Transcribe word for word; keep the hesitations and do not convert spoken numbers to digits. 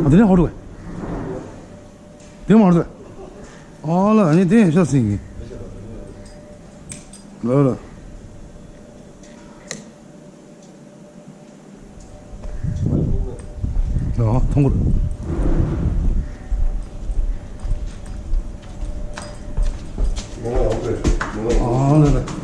ཨ་དེ་ནས་ཧོ་རུ་བས། དེ་མ་རུ་བས། ཨ་ལ་ཨ་ནི་དེ་ཡང་ཤ་སྲིང་གི། ལ་ལ། ཨ་ཐོང་གུར། ཨ་ལ་ལ།